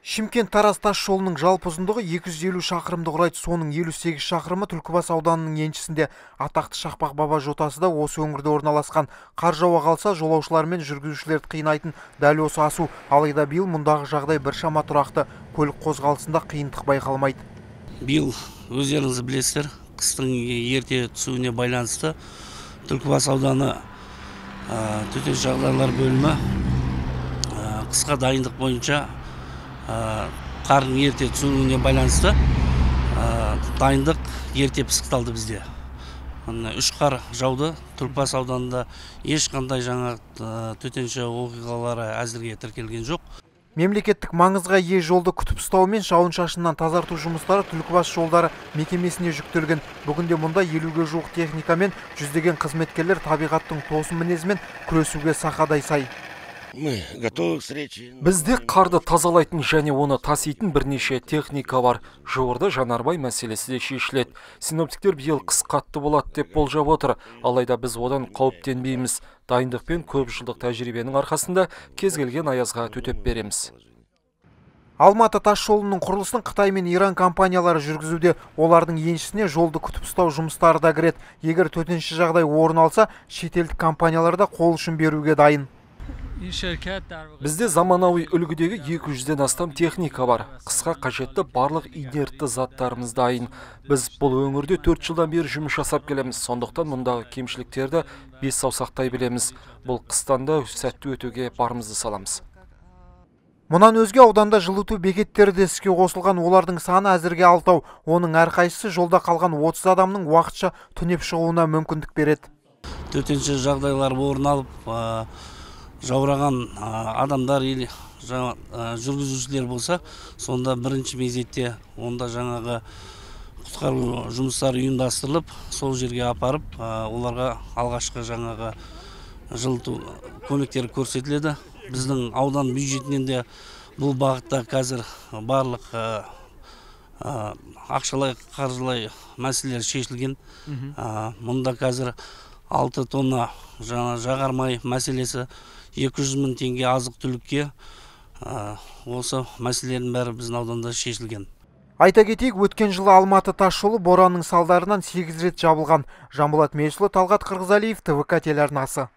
Шымкент Тараз тас жолының жалпы ұзындығы 250 шақырымды құрайды, соның 58 шақырымы Түлкібас ауданының еншісінде. Атақты Шақпақ баба жотасы да осы өңірде орналасқан. Қар жауа қалса, жолаушылар мен жүргізушілерді қинайтын дәл осы асу. Алайда биыл мұндағы жағдай біршама тұрақты. Көлік қозғалысында қиындық байқалмайды. Биыл өздеріңіз білесіздер, қыстың ерте түсуіне байланысты Түлкібас ауданы төтенше жағдайлар бөлімі қысқа дайындық бойынша қардың ерте түсуіне байланысты дайындық ерте пысықталды бізде. 3 қар жауды. Түлкібас ауданында ешқандай жаңа төтенше оқиғалары әзірге тіркелген жоқ. Мемлекеттік маңызға ие жолды күтіп ұстау мен жауын-шашыннан тазарту жұмыстары Түлкібас жолдары мекемесіне жүктелген. Бүгінде мұнда 50-ге жуық техника мен жүздеген қызметкерлер табиғаттың тосын мінезімен күресуге сақадай сай. Бізде қарды тазалайтын және оны таситын бірнеше техника бар. Жуырда жанармай мәселесі де шешіледі. Синоптиктер биыл қыс қатты болады деп болжап отыр. Алайда біз одан қауіптенбейміз. Дайындық пен көп жылдық тәжірибенің арқасында кез келген аязға төтеп береміз. Алматы тас жолының құрылысын Қытай мен Иран компаниялары жүргізуде. Олардың еншісіне жолды күтіп ұстау жұмыстары да кіреді. Егер төтенше жағдай орын алса, шетелдік компаниялар да қол ұшын беруге дайын. Бізде заманауи үлгідегі 200-ден астам техника бар. Қысқа қажетті барлық инертті заттарымыз дайын. Біз бұл өңірде 4 жылдан бері жұмыс жасап келеміз. Сондықтан мұндағы кемшіліктерді 5 саусақтай білеміз. Бұл қыстан да сәтті өтуге барымызды саламыз. Мұнан өзге ауданда жылыту бекеттері де іске қосылған. Олардың саны әзірге 6. Оның әрқайсысы жолда қалған 30 адамның уақытша түнеп шығуына мүмкіндік береді. Төтенше жағдайлар орын алып, жаураған адамдар или жүргізушілер болса, сонда бірінші мезетте онда жаңағы құтқару жұмыстары ұйымдастырылып, сол жерге апарып, оларға алғашқы жаңағы жылыту көмектері көрсетіледі. Біздің аудан бюджетінен де бұл бағытта қазір барлық ақшалай, қаржылай мәселелер шешілген. Мұнда қазір 6 тонна жаңа жағармай мәселесі, 200 мың теңге азық-түлікке, осы мәселелердің бәрі біздің ауданда шешілген. Айта кетейік, өткен жылы Алматы тас жолы боранның салдарынан 8 рет жабылған. Жанболат Мешұлы, Талғат Қырғызалиев, ТВК телеарнасы.